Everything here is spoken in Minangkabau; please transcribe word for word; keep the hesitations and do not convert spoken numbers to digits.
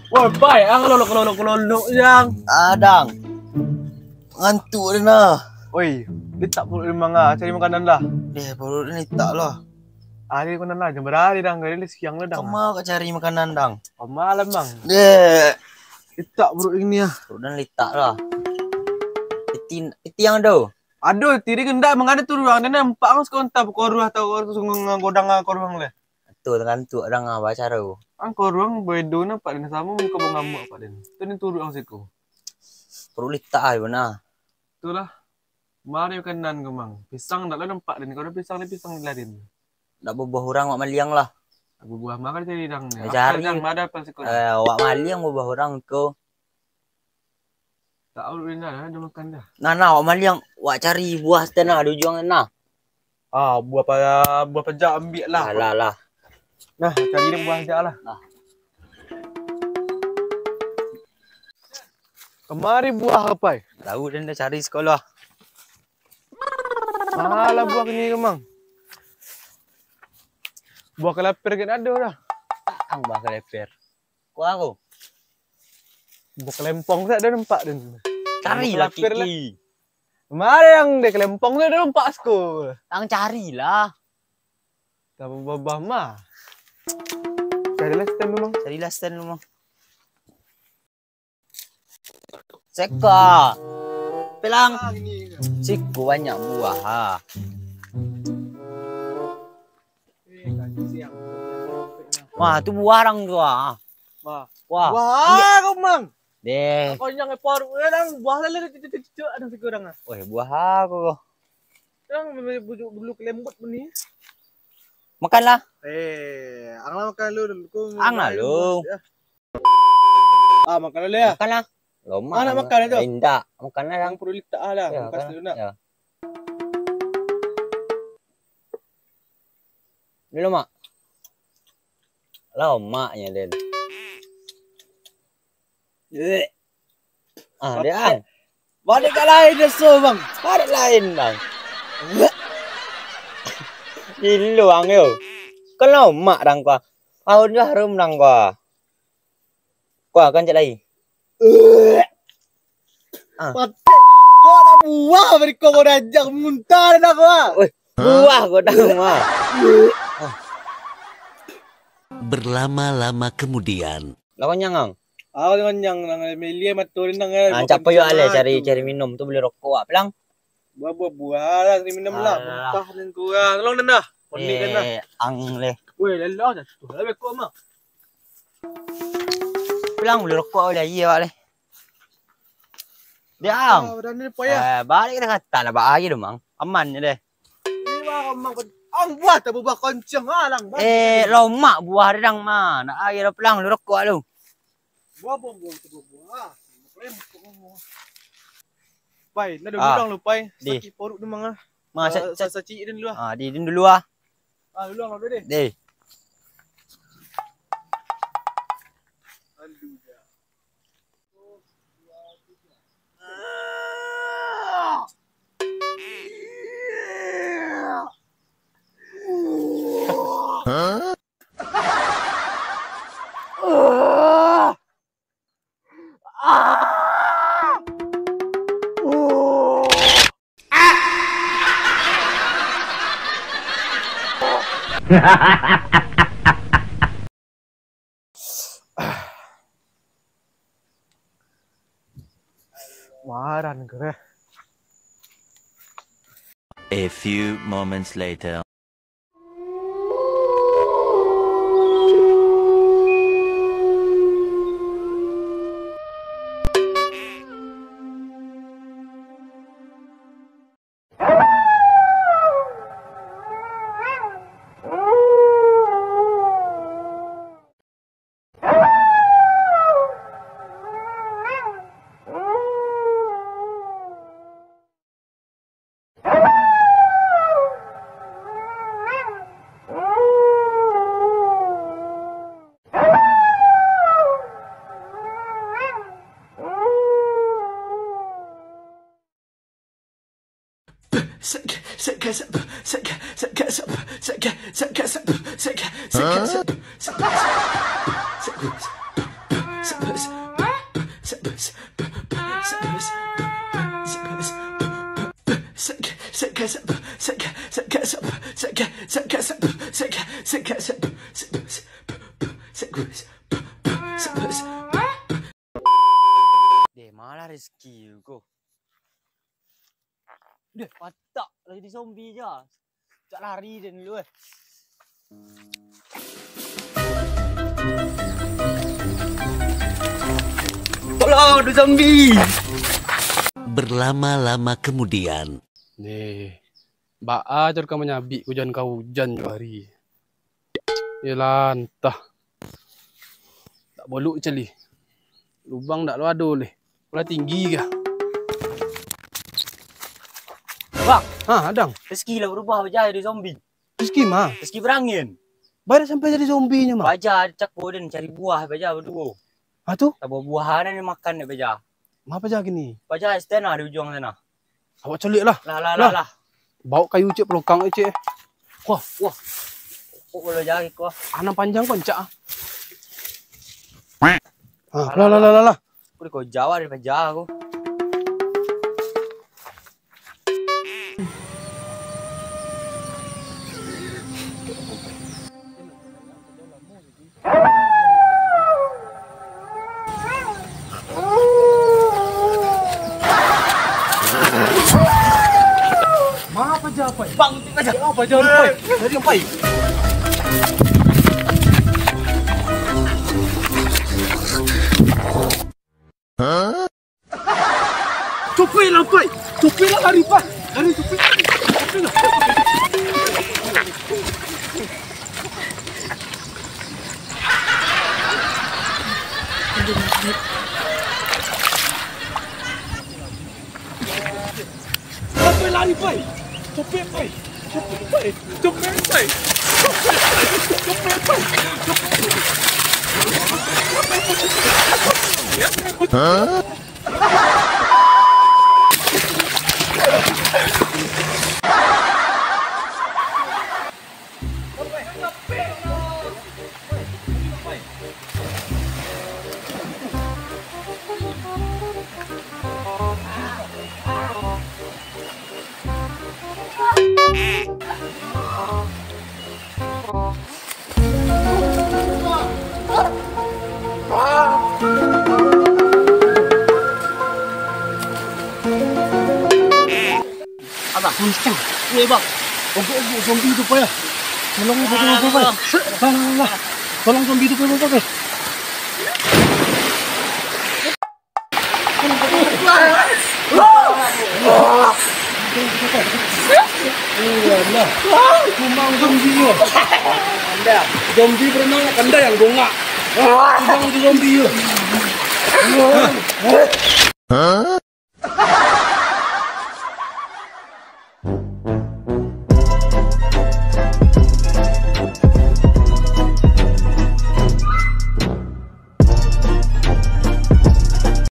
Woi, pai, ang lolok, lolok, lolok, yang. Ah, dang. Ngantuk den nah. Oi, litak paruik den, Mang, ah. Cari makanan lah. Deh, paruik den litak lah. Ari makanan lah, jam bara ari, dang? Ari siang lah, dang. Kama ka cari makanan, dang? Kama lah, Mang. Deh. Litak paruik den ni, ah. Paruik den litak lah. Piti, piti ang ado? Ado, tiri kendak, mangana tu ruang den, nampak ang sakontah koruah tau, koruah sungai godang, ah, koruah leh. Tu ngantuk dang, ah, bacaro. Ang koruang bedo nampak den, samo muko bangamuk pak den. Tu den turun ang siko. Paruik litak ai bana. Itulah. Mari makanan ko, Mang. Pisang ndak lah nampak den. Kalau pisang ni pisang ni lah den. Ndak babuah urang, wak maliang lah. Babuah mah kan cari dang ni. Eh, cari. Dang, ada apa siko? Eh, wak maliang babuah urang ko. Tak urut den dah, dah makan dah. Nah, nah, wak maliang, wak cari buah situ nah, di ujuang nah. Ah, buah pa-, buah pajak ambiak lah. Alah, lah. Nah, cari den buah pajak lah. Nah. Kamari buah apo ai? Tahu den dah cari siko lah. Mahalah buah kini ko, Mang. Buah kalaper kan ado dah. Ang buah kalaper. Kuah aku. Buah kalempong tu ado nampak den. Cari lah, buah kalaper lah. Kiki. Kamarin dek kalempong tu ado nampak siko. Ang cari lah. Tambah babah mah. Carilah stand lu, Mang. Carilah stand lu, Mang. Seka. Pelang. Ah, gini. Siko banyak buah, ha. Eh, kaji siang. Wah, tu buah rang tu, ah. Wah. Wah. Wah, kau, Mang. Deh. Kau nyang paruik orang buah lah, lah, cucuk-cucuk, ada siko orang, ah. Weh, buah aku. Yang bujuk bulu kelembut ni. Makanlah. Eh, ang lah makan lu, aku. Ang lah makan lu. Ya. Ah, makan lu ya. Makanlah. Lomak. Ah, nak makan tu? Eh, indak. Makanlah, Ang. Perlu litak ah lah. Ya, makan makanlah. Dulu nak. Ya. Dulu, Mak. Lomaknyo, Den. Eh. Ah, dia, ah. Balik ka lain dia so, Bang. Balik lain, Bang. Gilo, Ang, yo. Kan lomak dang kau. Paun jo harum dang kau. Kau kan cak lai. Ah. Patek. Kau nak buah bari kau, kau dah ajak muntah dah kau, ah. Weh, buah kau dah, mah. Berlama-lama kemudian. Lah kanyang, Ang? Ah, kanyang, nang milia mato ni, nang, eh, ah, bukan capo yo, aleh, cari, tu. Cari minum tu, beli rokok, ah, pelang. Buah, buah, buah lah, ni minum lah. Alah. Muntah ni kurang. Tolong den dah. Konik den dah. Eh, Ang leh. Weh, lelah dah tu. Lah bekok mah. Pulang beli rokok leh, iya, Wak, leh. Dia, Ang. Ah, badan ni payah. Eh, balik kita kata lah, bak aja dong, Mang. Aman je deh. Ini lah, Mang. Ang buah tak buah konceng, ah, lang. Eh, lomak buah dia dang, mah. Nak aja dah pulang, beli rokok lu. Buah, buah, buah, buah, buah. Pai, nak dulu. Ah, dong lu, Pai. Di. Sakik paruik tu, Mang, ah. Ma, ah, sa-, sa-, sa-, sacik den dulu, ah. Ah, di, den dulu, ah. Ah, dulu, ah, dulu deh. Deh. Aduh, ya. Hah? Waran kere. A few moments later. Deh, malah rezeki ko. Deh, patak lah jadi zombie ja. Cak lari den dulu, eh. Tolong, ado zombie. Berlama-lama kemudian. Deh, baa caro ka manyabik ko jan ka ujan jo hari. Iyolah, antah. Tak bolok cali. Lubang dak lo ado leh. Lah tinggi kah? Bang, ha, Adang. Rezeki lah berubah, baja jadi zombie. Rezeki mah? Rezeki berangin. Baru sampai jadi zombie-nyo mah. Baja cako den cari buah, baja baduo. Ha tu? Tabuah-buahan ni makan dek baja. Mah baja gini? Baja stand lah di ujuang sana. Awak caliak lah. Lah, lah, lah, lah. Bawa kayu cek, pelongkang cek. Wah, wah. Kok kalau jari kau? Anang panjang kau encak ah. Ah, lah, lah, lah, lah, lah. Kok kau jawab dari paja aku? Maaf aja, Pai. Bang, aja. Maaf aja, Pai. Dari Pai. Hah? Copeklah, Pai! Copeklah, lari, Pai! Lari, copek! Copeklah! Copeklah, lari, Pai! Copek, Pai! Copek, Pai! Copek, Pai! Copek, Pai! Copek, Pai! Hah? Abah. Wih, Cang. Weh, Bang. Ogok-ogok zombie tu, Pai. Tolong, tolong, tolong, Pai. Lah, lah, lah. Tolong zombie tu, Pai, Pai, Pai. Iyalah. Kumang zombie yo. Zombie berenang nak pandai yang bongak. Kumang tu zombie yo. Hah?